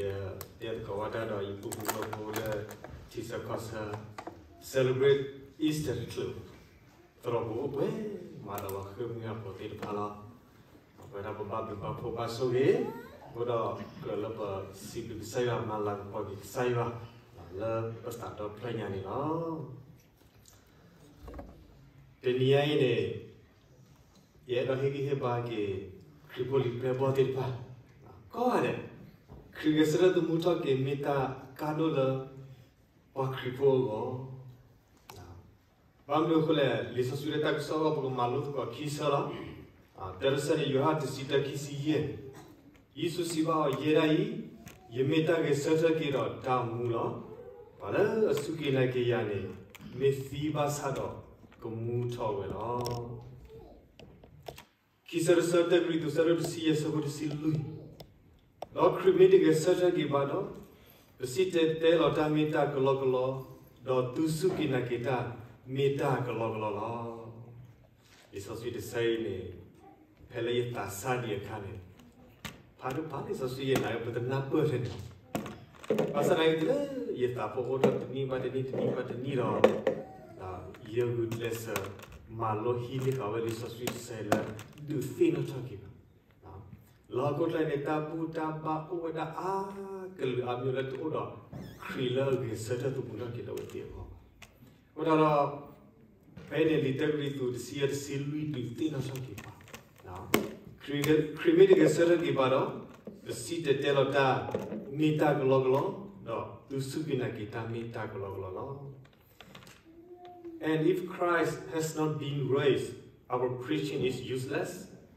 ယတဲသကိးဝဲဒၣ်ဒီးယပုၢ်ဖိဝဲၢ်ဖိလၢ ထံဆၢကီၢ်ဆၢ celebrate Easter တချုး သရိာ်ဖိအိၣ်ပှဲၤမးဒီးပှၤဃ့ၢ်မှံဟးဖျိးသ့ၣ်တဖၣ်လီၤ. ပဝဲဒၣ်ပဘၣ်ဘျုးဘၣ်ဖှိၣ်ဘၣ်ဆိၣ်ဂ့ၤ, အဃိဒီးကြၢးလၢပစံးဘျုးကစၢ်ယွၤ မၤလၤကပီၤက့ၤကစၢ်ယွၤ လၢပသးဒီဖျၢၣ်ညါန့ၣ်လီၤ. တနံၤညါအံၤန့ၣ် ယအဲၣ်ဒိးဟ့ၣ်ဂံၢ်ဟ့ၣ်ဘါက့ၤ ခရံာ်ဖိလံာ်ပျဲၢ်ဘီၣ်သ့ၣ်တဖၣ် ကိးဂၤဒဲး, ခရံာ်ဂဲၤဆၢထၢၣ်သမူထီၣ်က့ၤ မ့ၢ်တၢ်ကါဒိၣ်လၢ ပှၤခရံာ်ဖိအဂီၢ်. ဘၣ်မနုၤအဃိလဲၣ်, လံာ်စီဆှံလၢတၢ်ကစီၣ်အဂီၢ် ပကမၤလိသကိးခံဆၢလီၤ. တၢတဆၢန့ၣ် ယိၤဟၣ်တဆံတၢ ခံဆံယဲၢ်, ယ့ၣ်ၡူးစံးဘၣ်အီၤ, ယဲဒၣ်အံၤ ယမ့ၢ်တၢ်ဂဲၤဆၢထၢၣ်က့ၤဒီးတၢ်မူလီၤ. ပှၤလၢအစူၢ်က့ၤနာ်က့ၤယၤန့ၣ် မ့ၢ်သံဘၣ်ဆၣ်ဒီးကမူထီၣ်ဝဲလီၤ. ခံဆၢတဆၢ တၢကရံၣ်သူး ဆၢဒိၣ်တဆံယဲၢ် ဆၢဖိတဆံလွံၢ်, ဒီးခရံာ်မ့ၢ်တဂဲၤဆၢထၢၣ်က့ၤဘၣ်ဒီး, ပစံၣ်တဲၤတဲလီၤတၢ်မ့ၢ်တၢ်ကလီကလီ, ဒီးသုစူၢ်က့ၤနာ်က့ၤတၢ်မ့ၢ်တၢ်ကလီကလီလီၤ. လံာ်စီဆှံတဆၢအံၤန့ၣ် ဖဲလၢယသးစၢ်ဒံးအခါန့ၣ်, ဖးဒိၣ်ဖးလံာ်စီဆှံယဲၢ်န့ၣ် ပတနၢ်ပၢၢ်ထဲန့ၣ်လီၤ. ဘၣ်ဆၣ်သနာ်က့ တုၤလၢယသးဖိအိၣ်ထီၣ်တနံၣ်ဘၣ်တနံၣ် တနံၣ်ဘၣ်တနံၣ်ဒီး ယဂုာ်ကျဲးစၢး မၤလိဟံးန့ၢ်ဃာ်ဝဲလံာ်စီဆှံတဆၢလၢ ဒုးသ့ၣ်နီၣ်ထီၣ်က့ၤဘၣ်. လၢဟီၣ်ခိၣ်ချၢန့ၣ် တၢ်ဘူၣ်တၢ်ဘါအိၣ်ဝဲဒၣ်အါကလုာ်အါမံၤလၢတအိၣ်ဒီး ခရံာ်လၢအဂဲၤဆၢထၢၣ်သမူထီၣ်က့ၤလၢအဝဲသ့ၣ်အဂီၢ်ဘၣ်. အဃိဒီး ဖဲအံၤန့ၣ် လံာ်တၢကရံၣ်သူး တဆံယဲၢ် တဆံလွံၢ် ဒုးသ့ၣ်နီၣ်ထီၣ်က့ၤပှၤ ခရံာ်မ့ၢ်တဂဲၤဆၢထၢၣ်က့ၤဘၣ်ဒီး, ပစံၣ်တဲၤတဲလီၤတၢ် မ့ၢ်တၢ်ကလီကလီ, ဒီးသုစူၢ်က့ၤနာ်က့ၤတၢ်မ့ၢ်တၢ်ကလီကလီလီၤ. And if Christ has not been raised, our preaching is useless,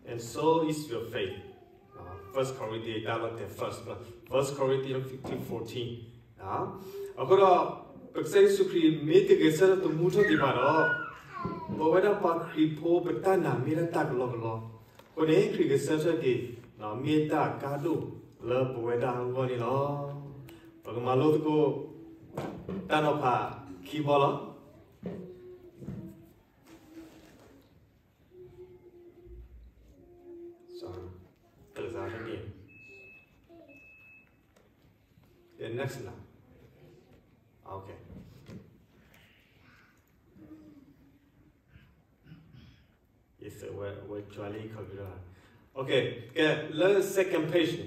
and so is your faith. First Corinthians တၢ်လီၤတဲာ် first, First Corinthians fifteen fourteen. အဃိဒီး ပကစၢ်ယ့ၣ်ၡူးခရံာ်မ့ၢ်တဂဲၤဆၢထၢၣ်သမူထီၣ်က့ၤဘၣ်ဒီး, ပဝဲဒၣ်ပှၤခရံာ်ဖိပတၢ်နာ်မ့ၢ်ဒၣ်တၢ်ကလီကလီ, အဃိန့ၣ် ခရံာ်ဂဲၤဆၢထၢၣ်က့ၤ မ့ၢ်တၢ်ကါဒိၣ်လၢပဝဲဒၣ်အဂီၢ်န့ၣ်လီၤ. ပကမၤလိသကိး တၢ်နီၤဖးခံဘီလီၤ. Sorry. တၢ်ကစၢ်န့ၣ် The next one. Okay. Yes, sir. We're, we're actually computer. Okay. Okay. Let's second page.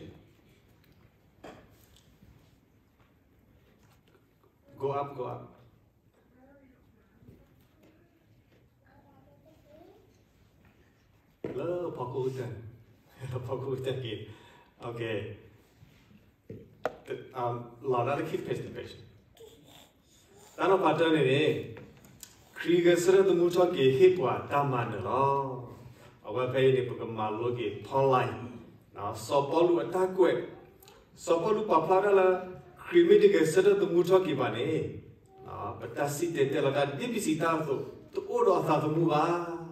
Go up, go up. လၢဖီခိၣ်ကတၢၢ်, ဖီခိၣ်ကတၢၢ်က့ၤ, okay. လီၤဒၣ်တခံ page တ page. တၢ်နီၤဖးတၢန့ၣ်န့ၣ်, ခရံာ်ဂဲၤဆၢထၢၣ်သမူထီၣ်က့ၤ ဟ့ၣ်ပှၤတၢ်မၤနၢၤလီၤ. အဝဲဖဲအံၤန့ၣ် ပကမၤလိက့ၤ Pauline, စီၤပီလူးအတၢ်ကွဲး, စီၤပီလူးပာ်ဖျါဒၣ်လၢ ခရံာ်မ့ၢ်တဂဲၤဆၢထၢၣ်သမူထီၣ်က့ၤဘၣ်န့ၣ် ပတၢ်စံၣ်တဲၤတဲလီၤတၢ်ဒ်ပစံးတၢ်အသိး တအိၣ်ဒီးအသးသမူဘၣ်.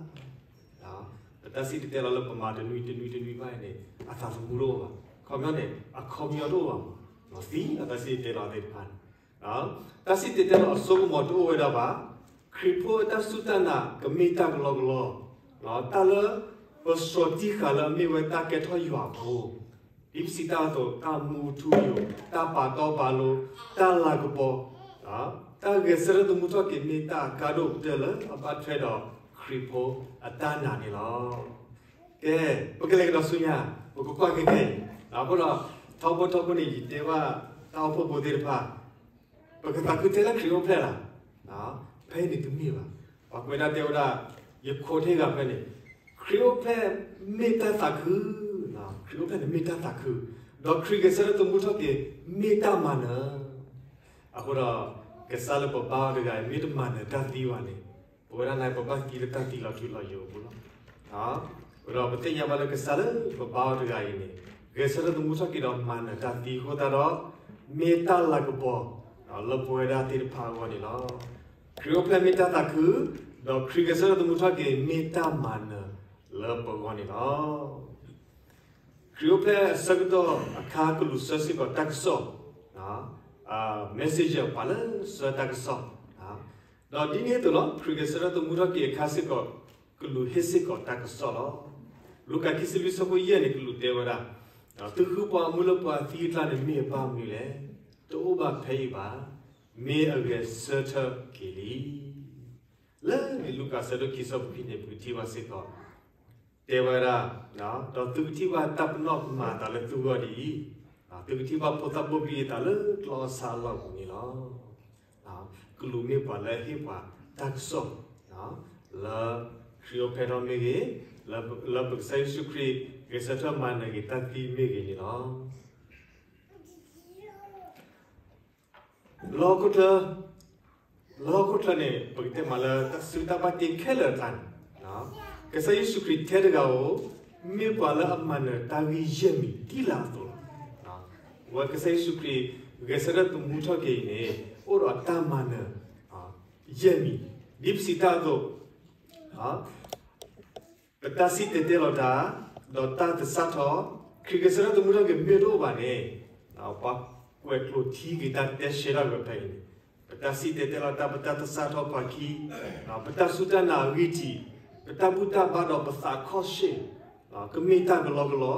ပတၢ်စံၣ်တဲၤတဲလီၤလၢပမၤတနွံတနွံတနွံဘၣ်န့ၣ် အသးသမူတအိၣ်ဘၣ်, ခီပညီန့ၣ် အခီပညီတအိၣ်ဘၣ်မး, သံလီၤတၢ်စံၣ်တဲၤတဲလီၤသ့ၣ်တဖၣ်န့ၣ်, တၢ်စံၣ်တဲၤတဲလီၤအစိကမီၤတအိၣ်ဝဲဒၣ်ဘၣ်. ခရံာ်ဖိအတၢ်စူၢ်တၢ်နာ်ကမ့ၢ်တၢ်ကလီကလီ, တၢ်လၢပဆှီတံၢ်ဃာ်လၢအမ့ၢ်ဝဲတၢ်ကဲထီၣ်ယွၤအဖိ ဒ်ပစံးတၢ်အသိး တၢ်မူထူယိာ်, တၢ်ပာ်တီပာ်လိၤ, တၢ်လၤကပီၤ, တၢ်ဂဲၤဆၢထၢၣ်သမူထီၣ်က့ၤမ့ၢ်တၢ်အကါဒိၣ်ကတၢၢ်လၢအဘၣ်ထွဲဒီးခရံာ်ဖိအတၢ်နာ်န့ၣ်လီၤ. ကဲ, ပကလဲၤကဒီးဆူညါ, ပကကွၢ်က့ၤခဲအံၤ, အဃိဒီး ထီဘိထီဘိန့ၣ် ယတဲဘၣ်တၢ်အိၣ်ဖှိၣ်ဖိသ့ၣ်တဖၣ် ပကသးခုတဲလၢခရံာ်အိၣ်ဖျဲၣ်လီၤ. ဖဲအံၤန့ၣ်တမ့ၢ်ဘၣ်. ပှၤကွဲးဒၣ်တဲဝဲဒၣ်, ယခိးထဲဂၤဖဲန့ၣ်, ခရံာ်အိၣ်ဖျဲၣ်မ့ၢ်တၢ်သးခု, ခရံာ်အိၣ်ဖျဲၣ်န့ၣ်မ့ၢ်တၢ်သးခု, ဒီးခရံာ်ဂဲၤဆၢထၢၣ်သမူထီၣ်က့ၤ မ့ၢ်တၢ်မၤနၢၤ. အဃိဒီး ကစၢ်လၢပဘါအီၤတဂၤအံၤ မ့ၢ်တမၤနၢၤတၢ်သံဘၣ်န့ၣ်, ပဝဲဒၣ်န့ၣ် ပဘၣ်သံလၢတၢ်သံလီၤထူလီၤယိာ်အပူၤလီၤ. အဃိဒီးပသ့ၣ်ညါဘၣ်လၢကစၢ်လၢပဘါအီၤတဂၤအံၤန့ၣ် ဂဲၤဆၢထၢၣ်သမူထီၣ်က့ၤဒီးမၤနၢၤတၢ်သံအဃိသတးဒီး မ့ၢ်တၢ်လၤကပီၤလၢပဝဲဒၣ်သ့ၣ်တဖၣ်အဂီၢ်န့ၣ်လီၤ. ခရံာ်အိၣ်ဖျဲၣ်မ့ၢ်တၢ်သးခု, ဒီးခရံာ်ဂဲၤဆၢထၢၣ်သမူထီၣ်က့ၤ မ့ၢ်တၢ်မၤနၢၤလၢပဂီၢ်န့ၣ်လီၤ. ခရံာ်အိၣ်ဖျဲၣ်အဆၢကတီၢ်အခါ ကလူးဆှၢစ့ၢ်ကီးတၢ်ကစီၣ်, messenger ပှၤလၢဆှၢတၢ်ကစီၣ်, ဒီးဒ်န့ၣ်အသိးလီၤ ခရံာ်ဂဲၤဆၢထၢၣ်သမူထီၣ်က့ၤအခါစ့ၢ်ကီး ကလူးဟ့ၣ်စ့ၢ်ကီးတၢ်ကစီၣ်လီၤ. လူၤကၣ်ခံဆံလွံၢ်ဆၢဖိယဲၢ်န့ၣ် ကလူးတဲဝဲဒၣ်, သုဃုပှၤအမူလၢပှၤသံအကျါန့ၣ်မ့ၢ်အဘၣ်မနုၤလဲၣ်. တအိၣ်ဘၣ်ဖဲအံၤဘၣ်. မ့ၢ်အဂဲၤဆၢထၢၣ်က့ၤလံ. လၢလံာ်လူၤကၣ်အဆၢဒိၣ်ခံဆၢဖိခံန့ၣ် ပကထံၣ်ဘၣ်စ့ၢ်ကီး တဲဝဲဒၣ်, ဒီးသုကထံၣ်ဘၣ်တၢ်ပနီၣ်မၤအသးလၢသုဂီၢ်ဒ်အံၤ, သုကထံၣ်ဘၣ်ဖိသၣ်ဘိၣ်ဘံအသးလၢကျီအဆၣ်အလီၢ်ပူၤန့ၣ်လီၤ. ကလူးမ့ၢ်ပှၤလၢအဟ့ၣ်ပှၤတၢ်ကစီၣ် လၢခရံာ်အိၣ်ဖျဲၣ်ထီၣ်မ့ၢ်ဂ့ၤ, လၢပကစၢ်ယ့ၣ်ၡူးခရံာ် ဂဲၤဆၢထၢၣ်မၤနၢၤက့ၤတၢ်သံမ့ၢ်ဂ့ၤန့ၣ်လီၤ. လၢဟီၣ်ခိၣ်ချၢ, လၢဟီၣ်ခိၣ်ချၢန့ၣ် ပကတဲမးလၢတၢ်စုတၢ်ဘၣ်တ့ခဲလၢာ်အကျါန့ၣ်, ကစၢ်ယ့ၣ်ၡူးခရံာ်ထဲတဂၤဧိၤ မ့ၢ်ပှၤလၢအမၤနၢၤတၢ်ဂ့ၢ်ယဲၢ်မံၤဒ်လဲၣ်အသိးလီၤ. အဝဲကစၢ်ယ့ၣ်ၡူးခရံာ် ဂဲၤဆၢထၢၣ်သမူထီၣ်က့ၤအံၤန့ၣ် အိၣ်ဒီးတၢ်မၤနၢၤ ယဲၢ်မံၤ, ဒ်ပစံးတၢ်အသိး ပတၢ်စံၣ်တဲၤတဲလီၤတၢ်, ဒီးတၢ်သဆၣ်ထီၣ်, ခရံာ်ဂဲၤဆၢထၢၣ်သမူထီၣ်က့ၤမ့ၢ်တအိၣ်ဘၣ်န့ၣ်, ပှၤကွဲးကျိးထံက့ၤတၢ်တဲဆှဲတၢ်ဂီၤဖဲအံၤန့ၣ်, ပတၢ်စံၣ်တဲၤတဲလီၤတၢ်, ပတၢ်သဆၣ်ထီၣ်ပှၤခံ, ပတၢ်စူၢ်တၢ်နာ်အဂံၢ်ထံး, ပတၢ်ဘူၣ်တၢ်ဘါဒီးပသးခီၣ်ဆ့ၣ်, ကမ့ၢ်တၢ်ကလီကလီ,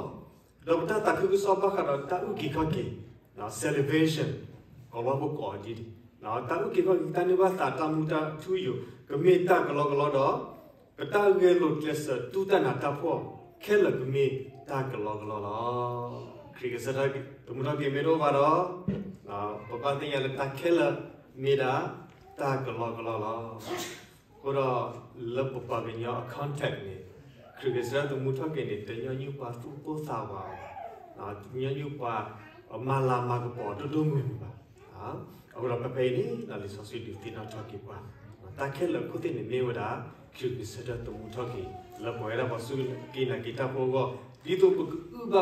ဒီးပတၢ်သးခုကစီၣ်ဘၣ်ဃးဒီးတၢ်အုၣ်က့ၤခီၣ်က့ၤ, celebration, ကလီပကိးဒ်န့ၣ်, တၢ်အုၣ်က့ၤခီၣ်က့ၤ တၢ်န့ၢ်ဘၣ်သး တၢ်မူတၢ်ထူယိာ် ကမ့ၢ်တၢ်ကလီကလီဒီး ပတၢ်ဂဲၤလိာ်ကျဲးစၢးတူၢ်တၢ်နးတၢ်ဖှီၣ်ခဲလၢာ်ကမ့ၢ်တၢ်ကလီကလီလီၤ. ခရံာ်ဂဲၤဆၢထၢၣ်သမူထီၣ်က့ၤမ့ၢ်တအိၣ်ဘၣ်ဒီး, ပဘၣ်သ့ၣ်ညါလၢတၢ်ခဲလၢာ်မ့ၢ်ဒၣ်တၢ်ကလီကလီလီၤ. အဃိဒီး လၢပပှၤကညီအ context န့ၣ်, ခရံာ်ဂဲၤဆၢထၢၣ်သမူထီၣ်က့ၤန့ၣ် တညီနုၢ်ပှၤသူၣ်ကိၢ်သးဂီၤဘၣ်, တညီနုၢ်ပှၤမၤလၤမၤကပီၤဒိၣ်ဒိၣ်မုၢ်မုၢ်ဘၣ်. အဃိဒီးဖဲဖဲအံၤန့ၣ် လံာ်စီဆှံဒုးသ့ၣ်နီၣ်ထီၣ်က့ၤပှၤ, တၢ်ခဲလၢာ်အခိၣ်သ့ၣ်န့ၣ်မ့ၢ်ဝဲဒၣ် ခရံာ်ဂဲၤဆၢထၢၣ်သမူထီၣ်က့ၤ လၢပဝဲဒၣ်ပှၤစူၢ်က့ၤနာ်က့ၤတၢ်ဖိအဂီၢ်, ဒ်သိးပကအုၣ်ဘၣ်ပ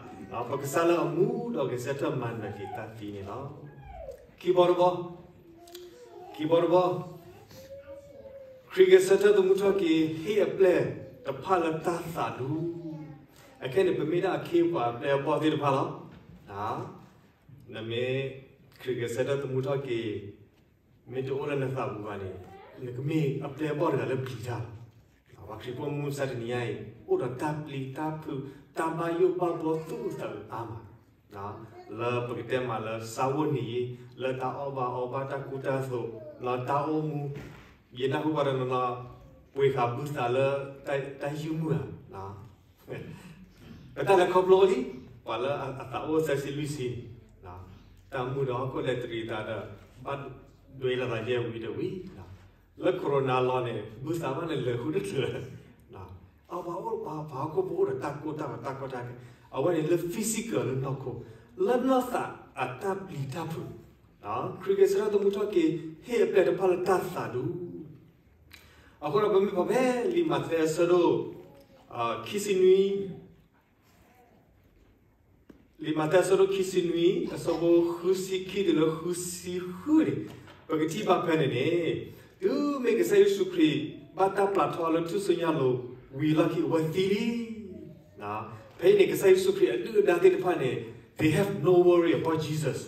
သး, ပကစၢ်လၢအမူဒီးဂဲၤဆၢထၢၣ်မၤနၢၤက့ၤတၢ်သံန့ၣ်လီၤ. ခံဘီတဘီ, ခံဘီတဘီ, ခရံာ်ဂဲၤဆၢထၢၣ်သမူထီၣ်က့ၤ ဟ့ၣ်အပျဲၢ်တဖၣ်လၢတၢ်သးဒူ, အခဲန့ၣ် ပမ့ၢ်ဒၣ်အခ့အပှၤအပျဲၢ်အဘီၣ်သ့ၣ်တဖၣ်လီၤ. နမ့ၢ် ခရံာ်ဂဲၤဆၢထၢၣ်သမူထီၣ်က့ၤ မ့ၢ်တအိၣ်လၢနသးပူၤဘၣ်န့ၣ်, နကမ့ၢ်အပျဲၢ်အဘီၣ်တဂၤလၢပျံၤတၢ်လီၤ. ပှၤခရံာ်ဖိမုၢ်မဆါတနံၤညါအံၤ အိၣ်ဒီးတၢ်ပျံၤတၢ်ဖုး, တၢ်ဘၣ်ယိၣ်ဘၣ်ဘှီသူၣ်အုးသးအုးအါမး, လၢပကတဲမးလၢ ဆၢဖိနံၤအံၤ လၢတၢ်အီၣ်ဘၣ်အီဘၣ် တၢ်ကူတၢ်သိး, လၢတၢ်အိၣ်မူ, ယနၢ်ဟူဘၣ်တနီၤနီၤ ပှ့ၤဃာ်ဘုသးလၢ တၢ်ယုၢ်မုၢ်ဧါ ပတၢ်လဲၤခီဖျိလံ, ပှၤလၢအသးအိၣ်သၢဆံလွံၢ်ဆံန့ၣ်, တၢ်မုာ်ဒီးဟီၣ်ခိၣ်လဲၤတရံးသးဒီး ဘၣ်ဒွဲလီၤသးယဲၢ်ဝံၤတဝံၤ, လၢ corona လီၤန့ၣ် ဘုသးဘၣ်န့ၣ်လဲၤဃုတချုးလၢၤ, အပှၤအိၣ်ပှၤဟီၣ်ခိၣ်ဖိအိၣ်ဒီးတၢ်ကိၢ်တၢ်ဂီၤတၢ်ကီတၢ်ခဲ, အဝဲန့ၣ်လၢ physical လၢနီၢ်ခိ, လၢနီၢ်သးအတၢ်ပျံၤတၢ်ဖုး, ခရံာ်ဂဲၤဆၢထၢၣ်သမူထီၣ်က့ၤ ဟ့ၣ်အပျဲၢ်တဖၣ်လၢတၢ်သးဒူ အဃိဒီးပမ့ၢ်ဖးဖဲလံာ်မးသဲအဆၢဒိၣ် ခံဆံနွံ, လံာ်မးသဲအဆၢဒိၣ်ခံဆံနွံ အဆၢဖိဃုဆံခံတုၤလၢဃုဆံဃုန့ၣ်, ပကထံၣ်ဘၣ်ဖဲန့ၣ်န့ၣ်, တုၤမ့ၢ်ကစၢ်ယ့ၣ်ၡူးခရံာ် ဘၣ်တၢ်ပျၢ်ထီၣ်လၢထူၣ်စုညါအလိၤ ဝံၤအလီၢ်ခံအဝဲသံလံ. ဖဲအံၤန့ၣ် ကစၢ်ယ့ၣ်ၡူးခရံာ်အဒုၣ်အဒါသ့ၣ်တဖၣ်န့ၣ် they have no worry about Jesus.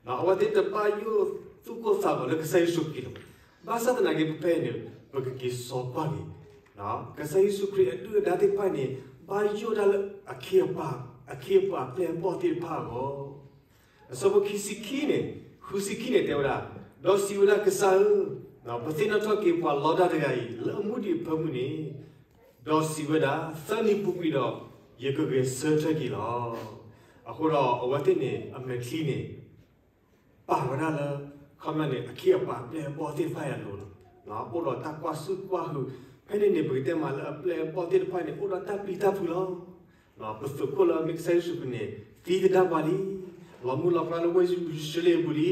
အဝဲသ့ၣ်တဘၣ်ယိၣ်သူၣ်ကိၢ်သးဂီၤလၢကစၢ်ယ့ၣ်ၡူးခရံာ်လီၤ. ဘၣ်ဆၣ်သနာ်က့ ပဖဲအံၤန့ၣ် ပကက့ၤစိာ်ကွၢ်က့ၤ ကစၢ်ယ့ၣ်ၡူးခရံာ်အဒုၣ်အဒါသ့ၣ်တဖၣ်န့ၣ် ဘၣ်ယိၣ်ဒၣ်လၢအခ့အပှၤ, အခ့အပှၤအပျဲၢ်အဘီၣ်သ့ၣ်တဖၣ်အဂီၢ်. အဆၢဖိခံဆံခံန့ၣ်, ဃုဆံခံန့ၣ် တဲဝဲဒၣ်, ဒီးစံးဝဲဒၣ်, ကစၢ်ဧၢ, ပသ့ၣ်နီၣ်ထီၣ်က့ၤပှၤလီတၢ်တဂၤအံၤ လၢအမူဒံးအဖၢမုၢ်န့ၣ်, ဒီးစံးဝဲဒၣ်, သၢနံၤပူၤကွံာ်ဒီး ယကဂဲၤဆၢထၢၣ်က့ၤလီၤ. အဃိဒီးအဝဲသ့ၣ်န့ၣ် အမဲာ်ချံန့ၣ် ပာ်ဝဲဒၣ်လၢ ခီပညီန့ၣ် အခ့အပှၤအပျဲၢ်အဘီၣ်သ့ၣ်တဖၣ်အလိၤလီၤ. အိၣ်ဒီးတၢ်ကွၢ်ဆူၣ်ကွၢ်ဟုး, ဖဲန့ၣ်န့ၣ် ပကတဲမးလၢအပျဲၢ်အဘီၣ်သ့ၣ်တဖၣ်န့ၣ် အိၣ်ဒီးတၢ်ပျံၤတၢ်ဖုးလီၤ. ပသုးခိၣ်လၢအမ့ၢ်ကစၢ်ယ့ၣ်ၡူးခရံာ်န့ၣ် သံသဒၣ်ပှၤလံ, လီၤမုၢ်လီၤပြါလၢဝ့ၢ်ယရူၤၡလ့ၣ်အပူၤ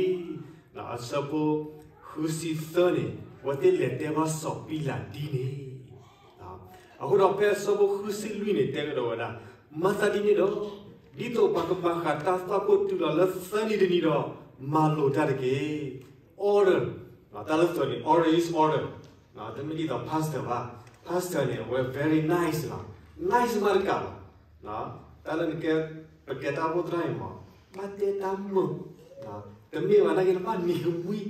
လံ. အဆၢဖိဃုဆံသၢန့ၣ် အဝဲသ့ၣ်လဲၤတဲဘၣ်စီၤပံၤလးဒ်န့ၣ် အဃိဒီးဖဲအဆၢဖိဃုဆံလွံၢ်န့ၣ် တဲကဒီးဝဲဒၣ်, မၤသးဒ်န့ၣ်ဒီး, ဒ်သိးပှၤကမၤဃာ်တၢ်သွၣ်ခိၣ်တုၤလီၤလၢသၢနံၤတနံၤဒီး မၤလိာ်တၢ်တက့ၢ်. Order, တၢ်လၢသၢနံၤ order is order, တမ့ၢ်ဒ်သိး pastor ဘၣ်, pastor န့ၣ် အဝဲ very nice လီၤ, nice မးတကးဘၣ်. တၢ်လၢနကဲ, ပကဲတၢ်အိၣ်ဖှိၣ်သရၣ်န့ၣ်မး, ဘၣ်တဲတၢ်မုာ်, တမ့ၢ်ဘၣ်နာ်က့ နဘၣ်နံၤကမှံ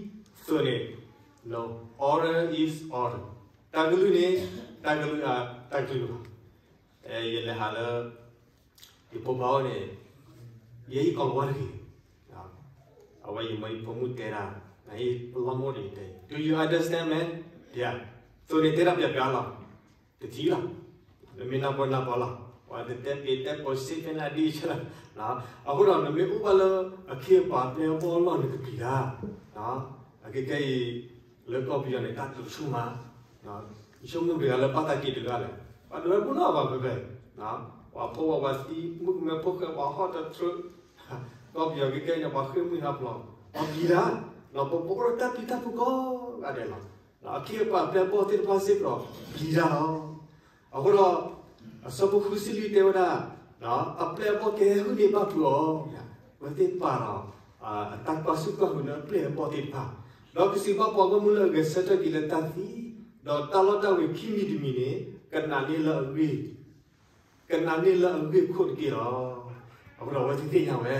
သၢနံၤ, order is order, တၢ်ကလုၢ်န့ၣ် တၢ်ကလုၢ်, တၢ်ကလုၢ်လီၤ. ယလဲၤဟးလၢ ယဖိခွါအိၣ်န့ၣ် ယဲယကီၢ်လၤဝါတဂ့ၤ. အဝဲယမ့ၢ်ယဖိမုၣ်တဲဒၣ်, နအံၤလီၤမ့ၢ်ဒ်တဲ, Do you understand, man? ယၤ, သိးန့ၣ်တဲဒၣ်ပျးပျးလီၤ, တထံၣ်လီၤ, နမ့ၢ်နၢ်ပၢၢ်နၢ်ပၢၢ်လီၤ, ပှၤတတဲပ့ၤတဲပိာ်စ့ဖဲနဒ်ဆဲလီၤ. အဃိဒီးနမ့ၢ်အိၣ်ဘၣ်လၢ အခ့အပှၤအပျဲၢ်အဘီၣ်အလီၢ်နကပျံၤတၢ်, အကဲကဲအံၤ လၢကီၢ်ပယီၤန့ၣ် တၢ်တိာ်ဆူၣ်မး, ယဆိကမိၣ်တဂၤလၢဘၣ်သးက့ၤတဂၤလဲၣ်, ပှၤဒိးဝဲပနီၣ်ဘၣ်ဖဲဖဲ, ပှၤဖှီၣ်ဝဲပှၤသံ မုၣ်ကမဲဖိဃဲ ပှၤဟီၣ်တထြၢ, ကီၢ်ပယီၤကဲကဲန့ၣ် ပှၤဃ့ၢ်မှံဟးဖျိး, ပှၤပျံၤတၢ်, ပအိၣ်ဒီးတၢ်ပျံၤတၢ်ဖုးကိးဂၤဒဲးလီၤ. အခ့အပှၤအပျဲၢ်အဘီၣ်သ့ၣ်တဖၣ်စ့ၢ်ကီး ပျံၤတၢ်လီၤ. အဃိဒီး အဆၢဖိဃုဆံလွံၢ်တဲဝဲဒၣ်, အပျဲၢ်အဘီၣ်ကဟဲဟုၣ်န့ၢ်ဘၣ်ဖုးအီၤ, အဝဲသ့ၣ်ပာ်ဒီး အတၢ်ကွၢ်ဆူၣ်ကွၢ်ဟုးလၢအပျဲၢ်အဘီၣ်သ့ၣ်တဖၣ်, ဒီးကစံးဘၣ်ပှၤဂီၢ်မုၢ်လၢအဂဲၤဆၢထၢၣ်က့ၤလၢတၢ်သံ, ဒီးတၢ်လီၢ်တၢ်ဝ့ၤခံမံၤတမံၤန့ၣ် ကနာ်န့ၢ်လၢအဂ့ၢ် ကနာ်န့ၢ်လၢအဂ့ၢ်ခိၣ်တက့ၢ်လီၤ. အဃိဒီးအဝဲသ့ၣ်သ့ၣ်ညါဝဲ,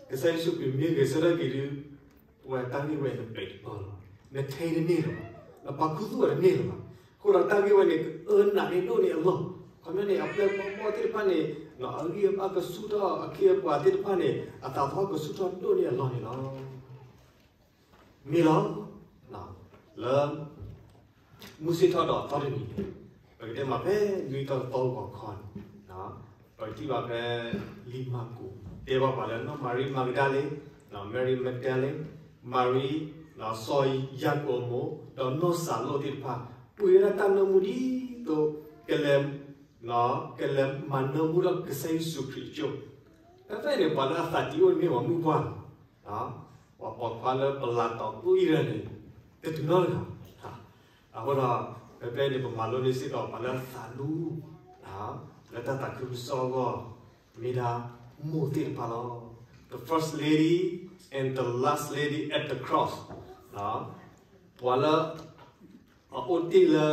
ကစၢ်ယ့ၣ်ၡူးခရံာ်မ့ၢ်ဂဲၤဆၢထၢၣ်က့ၤဒီး ပဝဲတၢ်ဂ့ၢ်ဝဲန့ၣ်ပဲာ်တပၢၢ်လီၤ. နထဲတန့ၢ်လၢၤဘၣ်, နပာ်ခူသူၣ်ဝဲတန့ၢ်လၢၤဘၣ်. အဃိဒီးတၢ်ဂ့ၢ်ဝဲန့ၣ် ကအၢနာ်န့ၢ်ဒိၣ်န့ၢ်အလီၢ်, ခီပညီန့ၣ် အပျဲၢ်အဘီၣ်သ့ၣ်တဖၣ်န့ၣ် အဂံၢ်အဘါကဆူၣ်ထီၣ်, အခ့အပှၤသ့ၣ်တဖၣ်န့ၣ် အသးသဟီၣ်ကဆူၣ်ထီၣ်ဒိၣ်န့ၢ်အလီၢ်န့ၣ်လီၤ. မ့ၢ်လီၤ. လၢ မုၢ်ဆ့ၣ်ထီၣ်ဒီးသီတနံၤန့ၣ် ပကတဲမးဖဲနွံသီတသီဂီၤခီန့ၣ် ပကထံၣ်ဘၣ်ဖဲ လံာ်မၢ်ကူး တဲဘၣ်ပှၤလၢနီၢ်မၤရံမၤကဒၤလ့, Mary Magdalene, မၤရံ, စီၤယၤကိာ်အမိၢ် ဒီးနီၢ်စၤလိၣ်သ့ၣ်တဖၣ် ပှ့ၤဝဲဒၣ်တၢ်နၢမူဒ်သိး ကလဲၤ ကလဲၤမၤနၢမူထီၣ်ကစၢ်ယ့ၣ်ၡူးခရံာ်အစိၣ်, ဖဲဖဲန့ၣ် ပှၤလၢအသးတံၢ်အိၣ်န့ၣ်မ့ၢ်ပှၤမုၣ်ပှၢ်လီၤ. ပှၤပိာ်ခွါလၢပလၤတီၤကျိအံၤရၢ်န့ၣ် တတုၤနီတဂၤ. အဃိဒီး ဖဲဖဲန့ၣ် ပမၤလိန့ၢ်စ့ၢ်ကီးပှၤလၢအသးဒူ လၢတၢ်သးခုကစီၣ်အဂီၢ် မ့ၢ်ဒၣ်မိၢ်သ့ၣ်တဖၣ်လီၤ. The first lady and the last lady at the cross. ပှၤလၢ အအိၣ်တ့ၢ်လၢ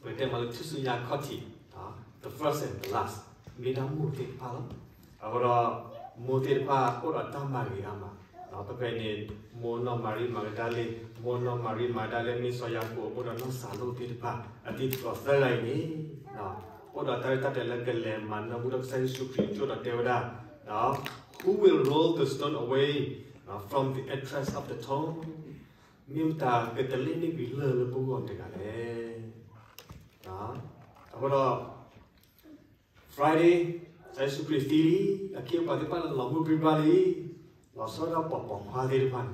ပကတဲမးလၢထူၣ်စုညါအခီၣ်ထံး the first and the last မ့ၢ်ဒၣ်မိၢ်သ့ၣ်တဖၣ်လီၤ. အဃိဒီး မိၢ်သ့ၣ်တဖၣ်အိၣ်ဒီးတၢ်မၤဂ့ၤအါမး, ဖဲဖဲန့ၣ် မိၢ်နီၢ်မၤရံမၤကဒၤလ့, မိၢ်နီၢ်မၤရံမၤကဒၤလ့ မ့ၢ်စီၤယၤကိာ် အိၣ်ဒီးနီၢ်စၤလိၣ်သ့ၣ်တဖၣ် အသံသကိးသၢဂၤအံၤန့ၣ် အိၣ်ဒီးတၢ်ရဲၣ်တၢ်ကျဲၤလၢကလဲၤမၤနၢမူထီၣ်ကစၢ်ယ့ၣ်ၡူးခရံာ်အစိၣ်ဒီးတဲဝဲဒၣ်, Who will roll the stone away from the entrance of the tomb? မ့ၢ်မတၤကတလ့ၣ်န့ၢ်ကွံာ်လၢၢ်လၢပဂီၢ်တဂၤလဲၣ်. အဃိဒီး Friday ကစၢ်ယ့ၣ်ၡူးခရံာ်သံလံ, အခ့အပှၤသ့ၣ်တဖၣ်လၢလီၤမုၢ်ပြံပြါလံ, လီၤဆီဒၣ်တၢ်ပှၤပိာ်ခွါသ့ၣ်တဖၣ်န့ၣ်,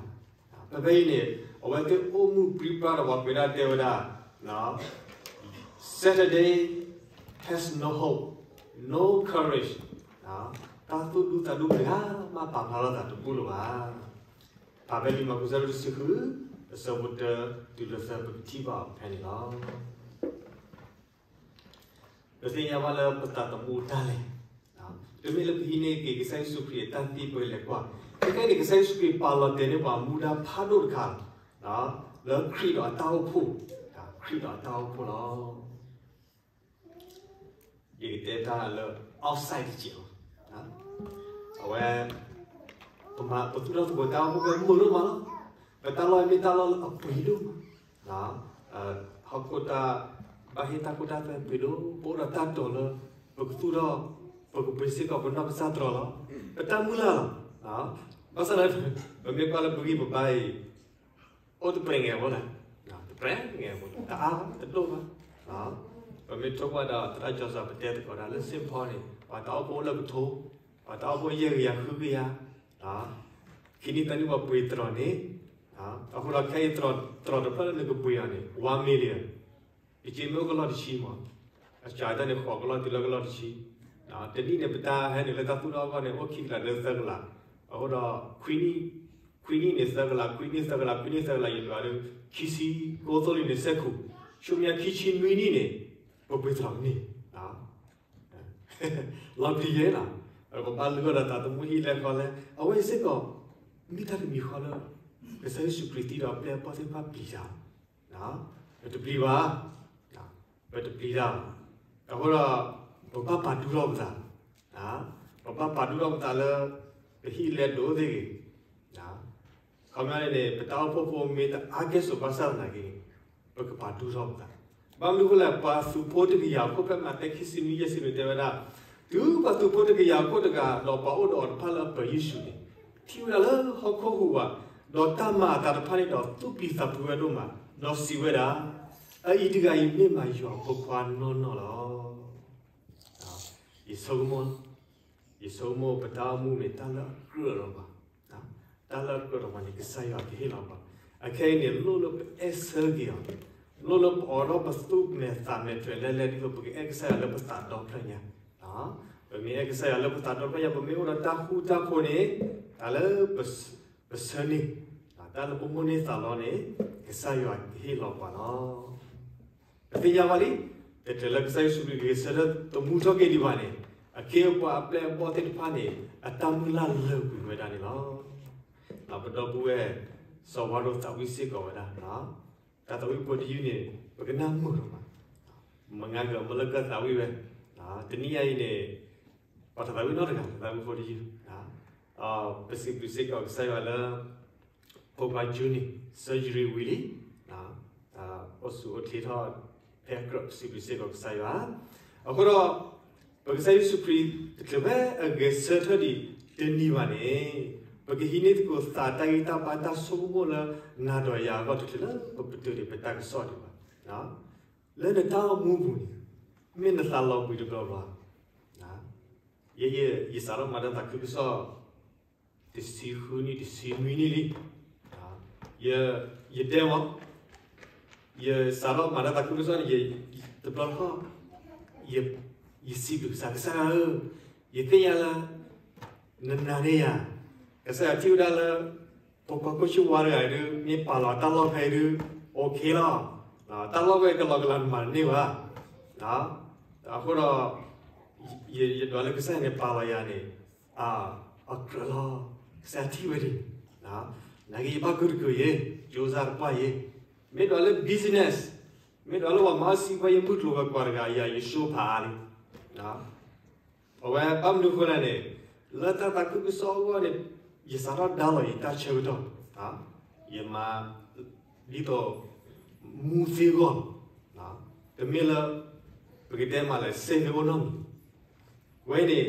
ဖဲဖဲအံၤန့ၣ် အဝဲသ့ၣ်အိၣ်မုၢ်ပြံပြါဒီးပှၤကွဲးဒၣ်တဲဝဲဒၣ်, Saturday has no hope, no courage, တၢ်သူၣ်ဒူသးဒူတဂၤမးပာ်ဖျါထီၣ်သးတဘူၣ်လၢၤဘၣ်. ဖဲဖဲလံာ်မၢ်ကူးဆၢဒိၣ်တဆံဃု အဆၢဖိတၢတုၤလၢသၢ ပကထံၣ်ဘၣ်ဖဲန့ၣ်လီၤ. ပသ့ၣ်ညါဘၣ်လၢပသးသမူတၢ်လဲၤ, တမ့ၢ်လၢပဟံးန့ၢ်က့ၤကစၢ်ယ့ၣ်ၡူးခရံာ်အတၢ်သံပှဲၤလဲၤကွၢ်, ခဲကနံၣ်အံၤန့ၣ် ကစၢ်ယ့ၣ်ၡူးခရံာ်ပာ်လီၤတဲာ်န့ၢ်ပှၤမူဒါဖးဒိၣ်တခါလီၤ, လၢခရံာ်ဒီးအတၢ်အိၣ်ဖှိၣ်, ခရံာ်ဒီးအတၢ်အိၣ်ဖှိၣ်လီၤ. ယကတဲတၢ်လၢ outside တစဲးလီၤ. အဝဲ ပမၤပသူၣ်ထီၣ်သကိးတၢ်အိၣ်ဖှိၣ်ဖဲမုာ်ဒိၣ်မးလီၤ. ပတၢ်လီၢ်မ့ၢ်တၢ်လီၢ်လၢအပှ့ၤဒိၣ်မး, ဟီၣ်ခိၣ်တၢ် ဘၣ်ဟ့ၣ်တၢ်ခိတၢ်သွဲပှ့ၤဒိၣ်, ပအိၣ်ဒီးတၢ်တိာ်လၢ ပကသူၣ်ထီၣ် ပကပှ့ၤစ့ၢ်ကီးပနီၢ်ကစၢ်တြီၤလီၤ. ပတၢ်မုၢ်လၢ်လီၤ. ဘၣ်ဆၣ်ဒီး ပမ့ၢ်ကွၢ်လၢပဂံၢ်ပဘါအံၤ အိၣ်တပြဲၤငဲၤဖိလဲၣ်, တပြဲၤငဲၤဖိ, တအါတဒိၣ်ဘၣ်. ပမ့ၢ်ထိကွၢ်ဒီးသရၣ်ကၠီစီၤပတဲသကိးတၢ်လၢ Saint Paul န့ၣ် ပှၤတၢ်အိၣ်ဖှိၣ်အိၣ်လၢကထိ, ပှၤတၢ်အိၣ်ဖှိၣ်ယဲၢ်ကယၤဃုကယၤ, ခံနံၣ်သၢနံၣ်ပှၤပှ့ၤတြီၤန့ၣ်, အဃိဒီးခဲအံၤတြီၤတဖျၢၣ်လၢနကပှ့ၤအီၤန့ၣ် one million ယက့မ့ၢ်အိၣ်ကလီၢ်တဆံမး, အစှၤတၢ်န့ၣ် ဃိးကလီၢ်တုၤလၢကလီၢ်တဆံ, တနံၣ်န့ၣ် ပတၢ်ဟဲနုာ်လၢတၢ်သူၣ်ထီၣ်အဂီၢ်န့ၣ် အိၣ်ခံကလးလၢသၢကလး, အဃိဒီး ခွံနံၣ်န့ၣ်သၢကလး, ခွံနံၣ်သၢကလး, ခွံနံၣ်သၢကလး ယဒွးဒီး ခံဆံကိးသိလံန့ၣ် စဲခိၣ်, ဆူမဲာ်ညါခံဆံနွံနံၣ်န့ၣ် ပပှ့ၤတြီၤန့ၣ် လီၤပျံၤယဲလီၤ. ပဘၣ်လုၢ်အီၣ်ဒီးသးသမူဟံၣ်လဲဃီလဲ, အဝဲအံၤစ့ၢ်ကီး မ့ၢ်တၢ်တမံၤဃီလၢ ကစၢ်ယ့ၣ်ၡူးခရံာ်သံဒီးအပျဲၢ်အဘီၣ်သ့ၣ်တဖၣ်ပျံၤတၢ်, ပတပျံၤဘၣ်, ပတပျံၤတၢ်ဘၣ်. အဃိဒီး ပဘၣ်ပာ်ဒူထီၣ်ပသး, ပဘၣ်ပာ်ဒူထီၣ်ပသးလၢ ပဟံၣ်လဲဒိၣ်သ့ၣ်ဂ့ၤ, ခီပညီန့ၣ် ပတၢ်အိၣ်ဖှိၣ်ဖိမ့ၢ်တအါကဲၣ်ဆိးဘၣ်ဆၣ်သနာ်က့ ပကပာ်ဒူထီၣ်ပသး. ဘၣ်မနုၤအဃိလဲၣ်, ပှၤသုးဖိတကယၤအခိၣ်ဖဲမးသဲခံဆံနွံယဲၢ်ဆံန့ၣ်တဲဝဲဒၣ်, တုၤပှၤသုးဖိတကယၤခိၣ်တဂၤ ဒီးပှၤအိၣ်ဒီးအီၤတဖၣ်လၢအပၢၤယ့ၣ်ၡူးန့ၣ်, ထံၣ်ဝဲဒၣ်လၢဟီၣ်ခိၣ်ဟူးဝး, ဒီးတၢ်မၤအသးတဖၣ်န့ၣ်ဒီးသူၣ်ပျံၤသးဖုးဝဲဒိၣ်မး, ဒီးစံးဝဲဒၣ်, အအံၤတဂၤအံၤမ့ၢ်မးယွၤအဖိခွါနီၢ်နီၢ်လီၤ. ယဆိကမိၣ်, ယဆိကမိၣ်ပတၢ်အိၣ်မူန့ၣ် တၢ်လၢအကြၢးလီၤပှၤ, တၢ်လၢအကြၢးလီၤပှၤန့ၣ် ကစၢ်ယွၤကဟ့ၣ်လီၤပှၤ, အခဲအံၤန့ၣ် လိၣ်လၢပအဲၣ်ဆၢက့ၤအီၤ, လိၣ်လၢပအိးထီၣ်ပသူၣ်မဲာ်သးမဲာ်တြဲၤလဲလဲ ဒ်သိးပကအဲၣ်ကစၢ်ယွၤလၢပသးဒီဖျၢၣ်ညါ, ပမ့ၢ်အဲၣ်ကစၢ်ယွၤလၢပသးဒီဖျၢၣ်ညါ ပမ့ၢ်အိၣ်ဒီးတၢ်ဃူတၢ်ဖိးန့ၣ်, တၢ်လၢပဆၢန့ၢ်, တၢ်လၢပမိၣ်န့ၢ်သးလီန့ၣ်, ကစၢ်ယွၤကဟ့ၣ်လီၤပှၤလီၤ. ပသ့ၣ်ညါဘၣ်လံ, တချုးလၢကစၢ်ယ့ၣ်ၡူးခရံာ်ဂဲၤဆၢထၢၣ်သမူထီၣ်က့ၤဒံးဘၣ်န့ၣ်, အခ့အပှၤအပျဲၢ်အဘီၣ်သ့ၣ်တဖၣ်န့ၣ် အတၢ်မုၢ်လၢ်လၢာ်ကွံာ်ဝဲဒၣ်န့ၣ်လီၤ. ဒီးပဒီပုၢ်ဝဲၢ် စီၤဝါရိၤသးဝံၣ်စ့ၢ်ကီးဝဲဒၣ်, တၢ်သးဝံၣ်ဖိတယုၢ်န့ၣ် ပကနၢ်မုာ်လီၤမး, မုၢ်ဂၤကမၤလၢကၢၣ်သးဝံၣ်ဝဲ, တနံၤအံၤန့ၣ် ပှၤတၢ်သးဝံၣ်နီတဂၤ တၢ်သးဝံၣ်ဖိတယုၢ်, ပစံးဘျုးစ့ၢ်ကီးကစၢ်ယွၤလၢ ဖိခွါ June န့ၣ် surgery ဝံၤလံ, အိၣ်ဆူၣ်အိၣ်ချ့ထီၣ်ဖဲအကြၢး ပစံးဘျုးစ့ၢ်ကီးကစၢ်ယွၤ. အဃိဒီး ပကစၢ်ယ့ၣ်ၡူးခရံာ် တချုးဖဲအဂဲၤဆၢထၢၣ်ဒံးတနံၤဘၣ်န့ၣ်, ပကဟံးန့ၢ်သကိးသးတၢ်ဂံၢ်တၢ်ဘါတၢ်ဆိကမိၣ်လၢနၤဒီးယၤအဂီၢ် တချုးလၢပပတုာ်န့ၣ် ပတၢ်ကစီၣ်ဒံးဘၣ်. လၢနတၢ်အိၣ်မူပူၤန့ၣ်, မ့ၢ်နသးလီၤဘှံးတဘျီဘျီ, ယဲယစးထီၣ်မၤတၢ်သးခုကစီၣ် တဆံဃုနံၣ် တဆံနွံနံၣ်လံ. ယတဲမး, ယစးထီၣ်မၤတၢ်သးခုကစီၣ်န့ၣ်, တဘျီတခီၣ် ယစံးဘျုးကစၢ်, ကစၢ်ဧၢ, ယသ့ၣ်ညါလၢ နနာ်န့ၢ်ယၤ, ကစၢ်ယွၤထံၣ်ဝဲဒၣ်လၢ ဖိခွါခိၣ်ဆူၣ်ဝါတဂၤအံၤဒုး မ့ၢ်ပာ်လီၤတၢ်လီၢ်ဖဲအံၤဒုး okay လီၤ. တၢ်လီၢ်ဝဲကလီကလီနမၤတန့ၢ်ဘၣ်. အဃိဒီး ယဒွးလၢကစၢ်ယွၤန့ၣ် ပာ်လီၤယၤန့ၣ် အကြၢးလီၤ. ကစၢ်ယွၤထံၣ်ဝဲဒၣ်, နာ်က့ယဘၣ်ကုၢ်တကုၢ်ယဲ, ကၠိစၢ်တပှၢ်ယဲ, မ့ၢ်ဒွးလၢ business, မ့ၢ်ဒွးလၢပှၤမၤစံးပှၤ ယမုၢ်ကျိၤဝဲၤကွာ်တဂၤ ယၤယ show ဖးအါလံ. အဝဲဘၣ်မနုၤအဃိလဲၣ်န့ၣ်, လၢတၢ်သးခုကစီၣ်အဂီၢ်န့ၣ် ယစးထီၣ်ဒါလီၤယတၢ်ဆၢကတီၢ်, ယမၤ ဒ်သိး မူသ့အဂီၢ်, တမ့ၢ်လၢ ပကတဲမးလဲၣ် စ့သ့အိၣ်နီတမံၤ, ဝဲန့ၣ်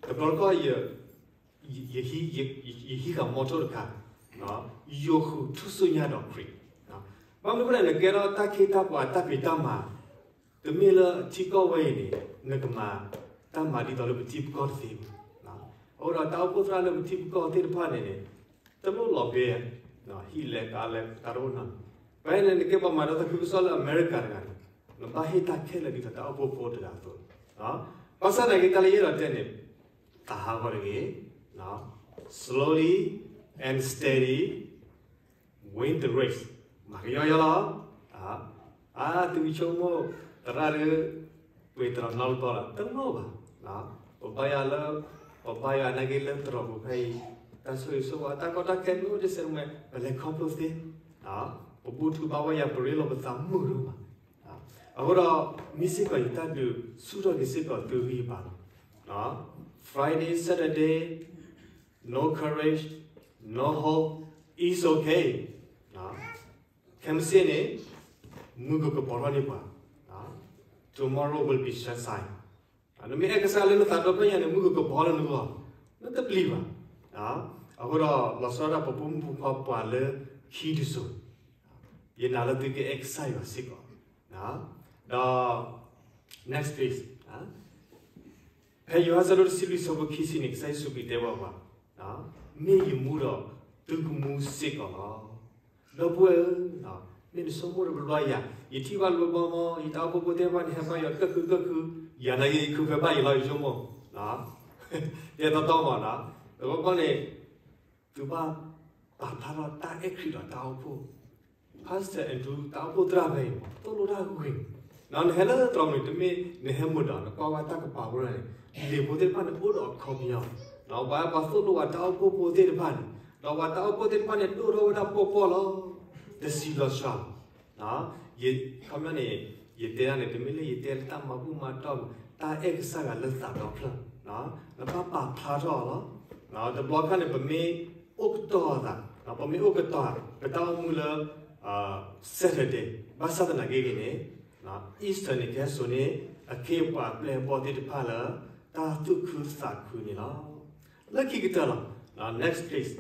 တဘျီတခီၣ် ယဟံးဃာ်မီထိၣ်တခါ, ယိာ်ဃုာ်ထူၣ်စုညါဒီးခရံာ်, ဘၣ်မနုၤအဃိလဲၣ် နကဲထီၣ်တၢ်ခ့တၢ်ပှၤတၢ်ဖံးတၢ်မၤ တမ့ၢ်လၢထံကီၢ်ဝဲအံၤန့ၣ် နကမၤတၢ်မၤဒ်သိးလၢပထံပကီၢ်တသ့ဘၣ်. အဃိဒီးတၢ်အိၣ်ဖှိၣ်သရၣ်လၢပထံပကီၢ်သ့ၣ်တဖၣ်န့ၣ်န့ၣ် တလိၣ်လီၤဘှံး, ဟံၣ်လဲၤကါလဲၤတၢ်တအိၣ်နီတမံၤ, ဖဲန့ၣ်နကဲပှၤမၤတၢ်သးခုကစီၣ်လၢအမဲရကၤတဂၤန့ၣ် နဘၣ်ဟ့ၣ်တၢ်ခဲလၢာ်ဒ်သိးတၢ်အိၣ်ဖှိၣ်ဖိတဂၤအသိး, ဘၣ်ဆၣ်သနာ်က့တၢ်လၢယအဲၣ်ဒိးတဲန့ၣ် သးဟးဂီၤတဂ့ၤ, slowly and steady win the race, မၤကယီကယီလီၤ. အါ သုကဆိကမိၣ် သရၣ်ဒီး ပှ့ၤတရီးနီတဘျီလီၤ, တလိၣ်ဘၣ်. ပဘါယွၤလၢ, ပဘါယွၤနာ်က့လၢသရိာ်ပူၤဖဲအံၤ, တၢ်ဆိၣ်ဂ့ၤဆိၣ်ဝါ တၢ်ကီတၢ်ခဲမ့ၢ်အိၣ်တစဲးတမှဲၤ ပလဲၤခီဖျိသ့, ပဘူၣ်ထီၣ်ဘါဝဲယၤ ပရ့လိာ်ပသးမုာ်ဒိၣ်မး. အဃိဒီး မ့ၢ်စ့ၢ်ကီးယတၢ်ဒုး ဆူၣ်ထီၣ်က့ၤစ့ၢ်ကီးသုဂံၢ်ဘါလီၤ. Friday, Saturday, no courage, no hope, it's okay. ခဲမုၢ်ဆ့ၣ်န့ၣ် မုၢ်ကကပီၤထီၣ်န့ၢ်ပှၤ, tomorrow will be sunshine. နမ့ၢ်အဲၣ်ကစၢ်လၢနသးဒီဖျၢၣ်ညါန့ၣ် မုၢ်ကကပီၤလၢနဂီၢ်, နတပျံၤဘၣ်. အဃိဒီး လီၤဆီဒၣ်တၢ် ပဖိမုၣ်ဖိခွါပှၤလၢခံတစိၤ, ယနာ်လၢသုကအဲၣ်ကစၢ်ယွၤစ့ၢ်ကီး. ဒီး next please. ဖဲယိၤဟၣ်အဆၢဒိၣ်တဆံလွံၢ်အဆၢဖိခံဆံန့ၣ် ကစၢ်ယ့ၣ်ၡူးခရံာ်တဲဘၣ်ပှၤ, မ့ၢ်ယမူဒီးသုကမူစ့ၢ်ကီးလီၤ. ဒီပုၢ်ဝဲၢ်ဧၢ, မ့ၢ်နဆိကမိၣ်တဘျီဘျီယၤ, ယထံၣ်ဘၣ်လၢဘီမီ ယတၢ်အိၣ်ဖှိၣ်ဖိသ့ၣ်တဖၣ်န့ၣ် ဟဲဘါယွၤကၢၢ်ခုကၢၢ်ခု, ယၤနာ်က့ယခုဖဲဘၣ်ယၤလီၤ ယဆိကမိၣ်, ယဲတီတီမးနီၤ, တဘျီဘျီန့ၣ် သုဘၣ်ပာ်ဖျါထီၣ်တၢ်အဲၣ်ခရံာ်ဒီးတၢ်အိၣ်ဖှိၣ်, Pastor Andrew တၢ်အိၣ်ဖှိၣ်သရၣ်ဖဲအံၤ သိၣ်လိတၢ်ဂ့ၤ, နဟဲလၢသရိာ်မုၢ် တမ့ၢ်နဟဲမုာ်ဒီး နကွၢ်ဝဲတၢ်ကပာ်ဝဲဒၣ်န့ၣ် လံာ်ဖိသ့ၣ်တဖၣ်န့ၣ် အိၣ်ဒီးအခီပညီ, ပှၤပှၤသိၣ်လိဝဲတၢ်အိၣ်ဖှိၣ်ဖိသ့ၣ်တဖၣ်န့ၣ်, ဒီးပှၤတၢ်အိၣ်ဖှိၣ်သ့ၣ်တဖၣ်န့ၣ် ဒိၣ်ထီၣ်ဝဲဒၣ်ပှီၢ်ပှီၢ်လီၤ, တဆံးလီၤစှၤလီၤ. ခီပညီန့ၣ် ယတဲဒၣ်န့ၣ် တမ့ၢ်လၢယတဲလၢတၢ်မၤဘူၣ်မၤတီၢ်, တၢ်အဲၣ်ကစၢ်ယွၤလၢသးဒီဖျၢၣ်, နဘၣ်ပာ်ဖျါထီၣ်အီၤလီၤ. တဘျီခါန့ၣ် ပမ့ၢ်အိၣ်ကတီၤသး, ပမ့ၢ်အိၣ်ကတီၤ ပတၢ်အိၣ်မူလၢ Saturday, ဘၣ်ဆၣ်သနာ်က့ဂ့ၤန့ၣ် Easter န့ၣ် ကဟဲစိာ်န့ၢ် အခ့အပှၤအပျဲၢ်အဘီၣ်သ့ၣ်တဖၣ်လၢ တၢ် တၢ်သူၣ်ခုသးခုန့ၣ်လီၤ. လၢခံကတၢၢ်လီၤ. Next please.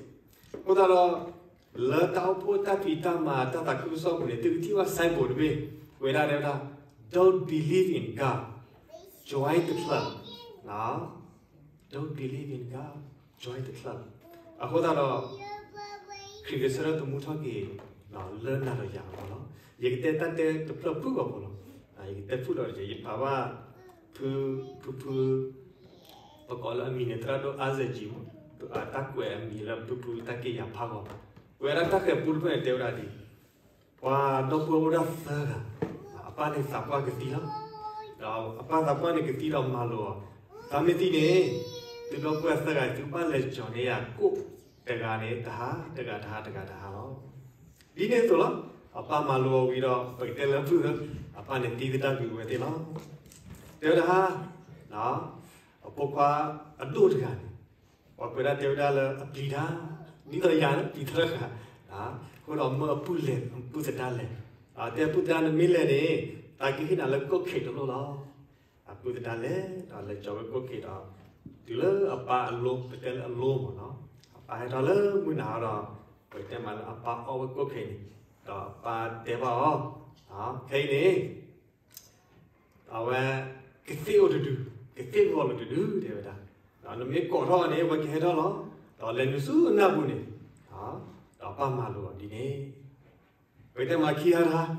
အဃိသတးဒီး လၢတၢ်အိၣ်ဖှိၣ်တၢ်ဖံးတၢ်မၤတၢ်သးခုကစီၣ်ပူၤန့ၣ် သုကထံၣ်ဘၣ် signboard တဘ့ၣ် ကွဲးဒၣ်တဲဝဲဒၣ် Don't believe in God, join the club. Don't believe in God, join the club. အဃိသတးဒီး ခရံာ်ကစၢ်ဒၣ်သမူထီၣ်က့ၤ လၢနၤဒီးယၤအဂီၢ်လီၤ. ယကတဲတၢ်တဲတဖျၢၣ်ဖုၣ်အဂီၢ်လီၤ. ယကတဲဖုၣ်ဒီး ယဖးဘၣ် ဖု ဖုဖု ပကိးလၢအမံၤန့ၣ် သရၣ်ဒိၣ်အါစဲးကံမး, တၢ်ကွဲးအမံၤလၢဖုဖုတၢ်က့ၢ်ယၤဖးဂီၢ်, ကွဲးဒၣ်တၢ်ဃဲၤပူတဖျၢၣ်န့ၣ် တဲဝဲဒၣ်ဒ် ပှၤဒီပုၢ်ဝဲၢ်အိၣ်ဒၣ်သၢဂၤ, အပၢ်န့ၣ်သးပှၢ်ကသံလီၤ. ဒီးအပၢ်သးပှၢ်န့ၣ်ကသံဒီးမၤလိာ်အီၤ, သးမ့ၢ်သံန့ၣ် သုဒီပုၢ်ဝဲၢ်သၢဂၤ သုဘၣ်လဲၤကၠီၤန့ၢ်ယၤကိၣ်တဂၤန့ၣ် တဟါတဂၤ တဟါတဂၤတဟါလီၤ. ဒ်န့ၣ်အသိးလီၤ. အပၢ်မၤလိအီၤဝံၤဒီး ပကတဲလၢဖုၣ်ဧၢ, အပၢ်န့ၣ်သံသဒၣ်ကွံာ်ဝဲသ့ၣ်လီၤ. တဲဝဲဒၣ် အဖိခွါအဒိၣ်တဂၤန့ၣ် ပှၤကွဲးဒၣ်တဲဝဲဒၣ်လၢအပျံၤတၢ်, ဒ်သိးယၤလၢပျံၤတၢ်တဂၤ, အဃိဒီးမၢအပုၢ်လဲၤ ပုၢ်သဒါလဲၤ, တဲပုၢ်သဒါနမ့ၢ်လဲၤန့ၣ် သးကဟ့ၣ်နၤလၢကိၣ်ခ့းတလိၣ်လီၤ. အပုၢ်သဒါလဲၤဒီးလဲၤကၠီၤဝဲကိၣ်ခ့းဒီး တုၤလၢအပၢ်အလိ ပတဲလၢအလိမ့ၢ်နီၤ, အပၢ်ဟဲထီၣ်လၢမုၢ်နၤဒီး ပကတဲမးလၢအပၢ်အီၣ်ဝဲကိၣ်ခ့းန့ၣ်, ဒီးအပၢ်တဲဘၣ်အီၤ, ခဲအံၤန့ၣ် အဝဲ ကသ့ၣ်အိၣ်တဒု, ကသ့ၣ်ဂီၤလိာ်တဒု တဲဝဲဒၣ်, နမ့ၢ်ကိးထီၣ်အီၤန့ၣ် အဝဲကဟဲထီၣ်လီၤ. ဒီးလဲၤနုာ်ဆူနၢ်ပူၤန့ၣ်, ဒီးပၢ်မၤလိာ်အီၤဒ်န့ၣ်, ပကတဲမးခံဂၤတဂၤ,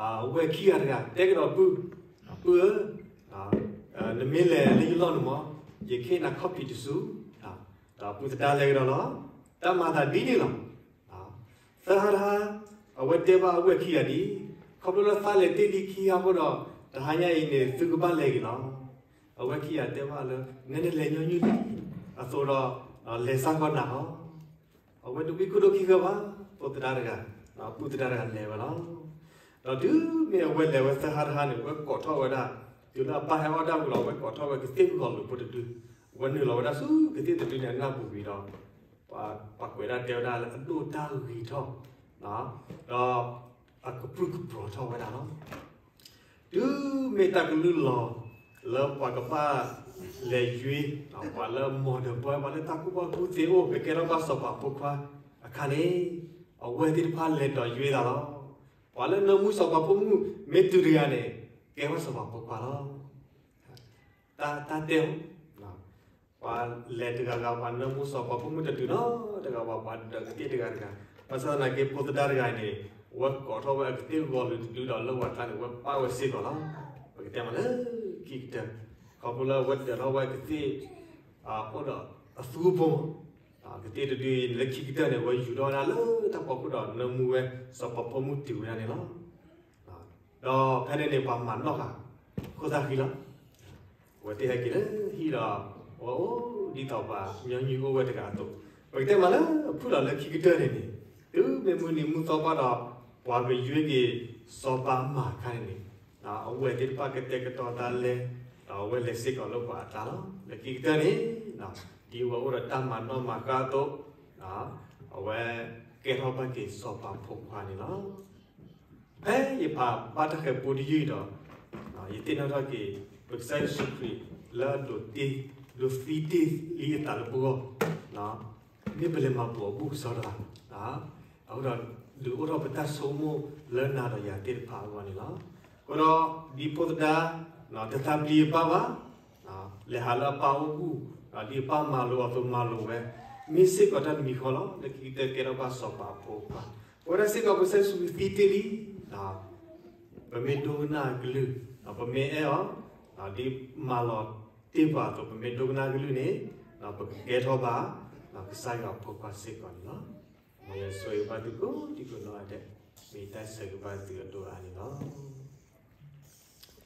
အဝဲၢ်ခံဂၤတဂၤ တဲကဒီးပုၢ်, ပုၢ်ဧၢ, နမ့ၢ်လဲၤလၢယလီၢ်န့ၣ်မး ယကဟ့ၣ်နၤခီၣ်ဖံးတစု, ဒီးပုၢ်သဒါလဲၤကဒီးလီၤ. တၢ်မၤသးဒ်န့ၣ်လီၤ. သၢဂၤတဂၤ, အဝဲတဲဘၣ်အဝဲၢ်ခံဂၤဒ်, ခီဖျိလၢသးလဲၤတ့ၢ်လံခံဂၤအဃိဒီး တဟါညါအံၤန့ၣ် သုကဘၣ်လဲၤဂ့ၤလီၤ. အဝဲၢ်ခံဂၤတဲဘၣ်လၢ နဲနလဲၤညီနုၢ်လံ, အသိးဒီး လဲၤစၢ်ကီးနၤလီၤ. အဝဲတဝံခိၣ်ဒိၣ်ခံဂၤဘၣ်, ဖိသဒါတဂၤ, ပုၢ်သဒါတဂၤလဲၤဝဲလီၤ. ဒီးတုၤမ့ၢ်အဝဲလဲၤဝဲသၢဂၤတဂၤန့ၣ် အဝဲကိးထီၣ်ဝဲဒၣ်, တုၤလၢအပၢ်ဟဲအီၣ်တၢ်ဝံၤလီၤ အဝဲကိးထီၣ်ဝဲကသ့ၣ်ဂီၤလိာ်ဖိတဒု, အဝဲနုာ်လီၤဝဲဒၣ်ဆူကသ့ၣ်တဒုန့ၣ်အနၢ်ပူၤဝံၤဒီး ပှၤကွဲးဒၣ်တဲဝဲဒၣ်လၢအဒိၣ်တၢ်ဂ့ၤထီၣ်, ဒီးအကပြုၢ်ကပြီၤထီၣ်ဝဲဒၣ်လီၤ. တုၤမ့ၢ်တၢ်ကလုၢ်လီၤ လၢပှၤကဘၣ်လဲၤယွ့ ပှၤလၢ model boy ပှၤလၢတၢ်ကူၣ်ဘၣ်ကူၣ်သ့အိၣ် ကကဲထီၣ်ဘၣ်စီၤပၤဖိခွါအခါန့ၣ်, အဝဲသ့ၣ်တဖၣ်လဲၤဒိးယွ့သးလီၤ. ပှၤလၢနၢမူစီၤပၤဖိမုၣ်မ့ၢ်တုၤတဂၤန့ၣ် ကဲဘၣ်စီၤပၤဖိခွါလီၤ. တၢ်တဲ, ပှၤလဲၤတဂၤဂၤ ပှၤနၢမူစီၤပၤဖိမုၣ်တတုၤနီတဂၤဘၣ် ပှၤဒိးကသ့ၣ်တဂၤတဂၤ, ဘၣ်ဆၣ်သနာ်က့ ဖိသဒါတဂၤန့ၣ် အဝဲကိးထီၣ်ဝဲအကသ့ၣ်ဂီၤလိာ်တဒုဒီးလၢဝဲတၢ်န့ၣ် အဝဲပာ်ဝဲစ့ၢ်ကီးလီၤ. ပကတဲမးလၢခံကတၢၢ်, ခီဖျိလၢအဝဲဒိးထီၣ်ဝဲကသ့ၣ် အိၣ်ဒီးအသူအပိၤ, ကသ့ၣ်တဒုအံၤလၢခံကတၢၢ်န့ၣ် အဝဲယူၤထီၣ်ဝဲဒၣ်လၢတၢ်ဖီခိၣ်ဒီးနၢမူဝဲ စီၤပၤဖိမုၣ်တုၤဝဲဒၣ်န့ၣ်လီၤ. ဒီးဖဲန့ၣ်န့ၣ် ပှၤမၤနီၣ်ဃာ် ခိၣ်သၣ်ဃံလီၤ. အဝဲသ့ၣ်ဟဲက့ၤလၢဟံၣ်ဒီး အဝဲအိၣ်ဒ်သိးပှၤညီနုၢ်အိၣ်ဝဲတဂၤအသိး, ပကတဲမးလၢအဖုၣ်လီၤလၢခံကတၢၢ်န့ၣ်န့ၣ်, တုၤမ့ၢ်မုၢ်နံၤမုၢ်သီဘၣ်ဒီး ပှၤကယွ့က့ၤစီၤပၤမၤအခါန့ၣ်န့ၣ်, အဝဲသ့ၣ်တဖၣ်ကတဲာ်ကတီၤသးလဲၤ, ဒီးအဝဲလဲၤစ့ၢ်ကီးလၢပှၤအကျါလီၤ. လၢခံကတၢၢ်န့ၣ်, ဒ်အဝဲအိၣ်ဒီးတၢ်မၤနီၣ်မၤဃါအသိး, အဝဲကဲထီၣ်ဘၣ်က့ၤစီၤပၤဖိခွါန့ၣ်လီၤ. ဖဲယဖးဘၣ်တၢ်ဃဲၤပူတယုၢ်အံၤဒီး, ယသ့ၣ်နီၣ်ထီၣ်က့ၤ ပကစၢ်ယ့ၣ်ၡူးခရံာ်လၢအဒိးတ့ ဒိးသံတ့ၢ်လံအသးလၢပဂီၢ်, မ့ၢ်ပလဲၤမၤဘူၣ်အဘူၣ်ကစီဒီလီၤ. အဃိဒီး ဒုးအိၣ်ထီၣ်ပတၢ်ဆိကမိၣ်လၢနၤဒီးယၤသ့ၣ်တဖၣ်အဂီၢ်န့ၣ်လီၤ. အဃိဒီး ဒ်ဖိသဒါ တသးပျံၤအပၢ်ဘၣ်, လဲၤဟးလၢအပၢ်အိၣ်ဘူၣ်, ဒ်အပၢ်မၤလိာ်အသိးမၤလိာ်ဝဲ, မ့ၢ်စ့ၢ်ကီးတၢ်တမံၤဃီလီၤ. လၢခံကတၢၢ်ကဲထီၣ်ဘၣ်စီၤပၤအဖိခွါ, ပဝဲဒၣ်စ့ၢ်ကီး ပကစၢ်ယ့ၣ်ၡူးခရံာ်သံတ့ၢ်လံ, ပမ့ၢ်ဒိကနၣ်အကလုၢ်, ပမ့ၢ်အဲၣ်အီၤ, ဒ်မၤလီၤတ့ၢ်ပှၤအသိး ပမ့ၢ်ဒိကနၣ်အကလုၢ်န့ၣ်, ပကကဲထီၣ်ဘၣ် ကစၢ်ယွၤအဖိခွါစ့ၢ်ကီးန့ၣ်လီၤ. မ်ယွၤဆိၣ်ဂ့ၤဘၣ်သုကိးဒံကိးနီၢ်ဂၤဒဲး, မ့ၢ်တၢ်ဆၢဂ့ၤဘၣ်သုအဒိၣ်အါန့ၣ်လီၤ.